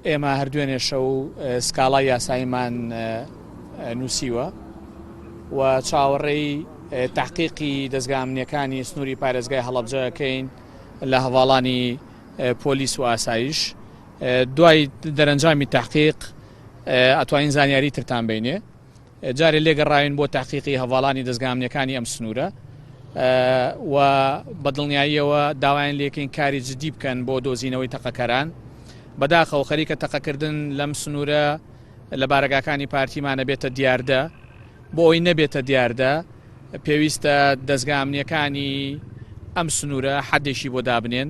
ئێمە هەر دوێنێ شەو سکاڵای یاساییمان نووسیوە و چاوەڕێی تحقیقی دەزگا ئەمنیەکانی سنووری پارێزگای هەڵەبجە ئەکەین لە هەواڵانی پۆلیس و ئاسایش دوای دەرەنجامی تحقیق ئەتوانین زانیاری ترتان بینێ. جارێ لێگەڕاوین بۆ تەحقیقی هەڤاڵانی دەزگا ئەمنیەکانی ئەم سنوورە و بە دڵنیاییەوە داوایان لێکەین کاری جدی بکەن بۆ دۆزینەوەی تەقەکەران. بەداخەوە خەریکە تەقەکردن لەم سنوورە لە بارەگاکانی پارتیمانە بێتە دیاردە. بۆ ئەوەی نەبێتە دیاردە پێویستە دەزگا ئەمنیەکانی ئەم سنوورە حەدێکی بۆ دابنێن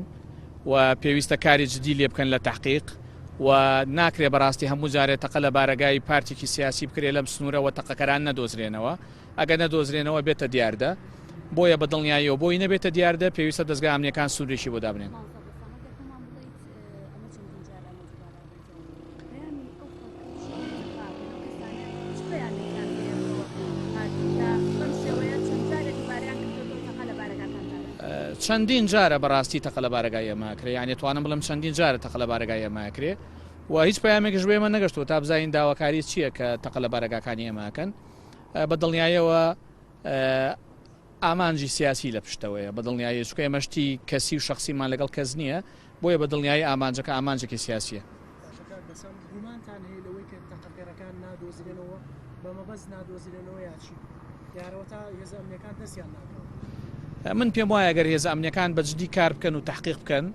و پێویستە کاری جدی لێ بکەن لە تەحقیق. و ناکرێ بەڕاستی هەموو جارێ تەقە لە بارەگای پارتێکی سیاسی بکرێ لەم سنوورە و تەقەکەران نەدۆزرێنەوە، ئەگەر نەدۆزرێنەوە بێتە دیاردە، بۆیە بە دڵنیاییەوە بۆی نەبێتە دیاردە پێویستە دەزگا ئەمنیەکان سنوورێکی بۆ دابنێن. چەندین جارە بەڕاستی تەقە لە بارەگای ئێمە ئەکرێ یانی ئەتوانم بڵێم چەندین جارە تەقە لە بارەگای ئێمە ئەکرێ و هیچ پەیامێکش بۆ ئێمە نەگەشتووە تا بزانین داواکاری چییە کە تەقە لە بارەگاکانی ئێمە ئەکەن بە دڵنیایەوە ئامانجی سیاسی لە پشتەوەیە بە دڵنیایی چونکە ئێمە شتی کەسی و شخصیمان لەگەڵ کەس نییە بۆیە بە دڵنیایی ئامانجەکە ئامانجێکی سیاسییە. باشە کاک بەسام گومانتان هەیە لەوەی کە تەقەکەرەکان نادۆزرێنەوە بە مەبەست نادۆزرێنەوە یا چی؟ دیارەوە تا هێزە ئەمنیەکان دەستیان ناکەون. من پێم وایە گەر هێزە ئەمنیەکان بە جدی کار بکەن و تەحقیق بکەن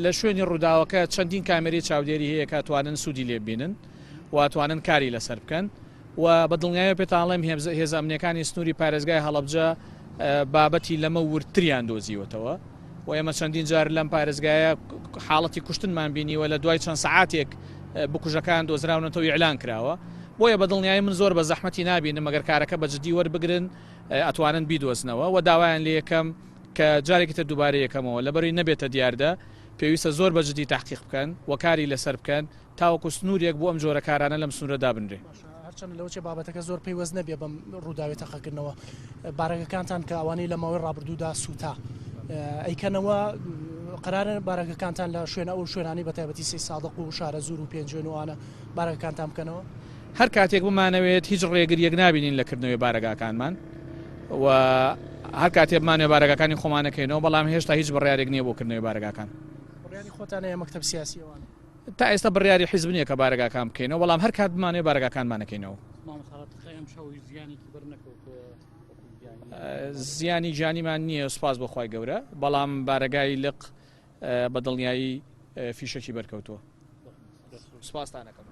لە شوێنی ڕووداوەکە چەندین کامێرەی چاودێری هەیە کە توانن سوودی لێ ببینن و توانن کاری لەسەر بکەن و بە دڵنیایەوە پێتان ئەڵێم هێزە ئەمنیەکانی سنووری پارێزگای هەڵەبجە بابەتی لەمە وردتریان دۆزیوەتەوە و ئێمە چەندین جار لەم پارێزگایە حاڵەتی کوشتنمان بینیوە لە دوای چەند سەعاتێک بکوژەکان دۆزراونەتەوە ئیعلان کراوە بۆیە بە دڵنیایی من زۆر بە زەحمەتی نابینم مەگەر کارەکە بە جدی وەربگرن ئەتوانن بیدۆزنەوە و داوایان لێ یەکەم کە جارێکی تر دووبارە یەکەمەوە لەبەروی نەبێتە دیاردە پێویستە زۆر بە جدی تحقیق بکەن و کاری لەسەر بکەن تاوەکو سنوورێک بۆ ئەم جۆرە کارانە لەم سنوورە دابنرێ. باشە هەرچەندە لەوەچێ بابەتەکە زۆر پەیوەست نەبێ بەم ڕووداوی تەقەکردنەوە، بارەگەکانتان کە ئەوانەی لە ماوەی ڕابردوودا سووتا ئەیکەنەوە، قەرارە بارەگەکانتان لە شوێنە ئەو شوێنانەی بە تایبەتی سەی سادق و شارەزوور و پێنجوێن و ئەوانە بارەگەکانتان بکەنەوە؟ هەر کاتێک بمانەوێت هیچ ڕێگریەک نابینین لە کردنەوەی بارەگاکانمان و هەر کاتێ بمانەوێت بارەگاکانی خۆمان ئەکەینەوە، بەڵام هێشتا هیچ بڕیارێک نییە بۆ کردنەوەی بارەگاکان. بڕیاری خۆتانە یا مەکتەب سیاسی ئەوانە؟ تا ئێستا بڕیاری حیزب نییە کە بارەگاکان بکەینەوە، بەڵام هەر کات بمانەوێت بارەگاکانمان ئەکەینەوە. زیانی گیانیمان نییە سوپاس بۆ خوای گەورە، بەڵام بارەگای لق بە دڵنیایی فیشەکی بەرکەوتووە. سوپاستان ئەکەم.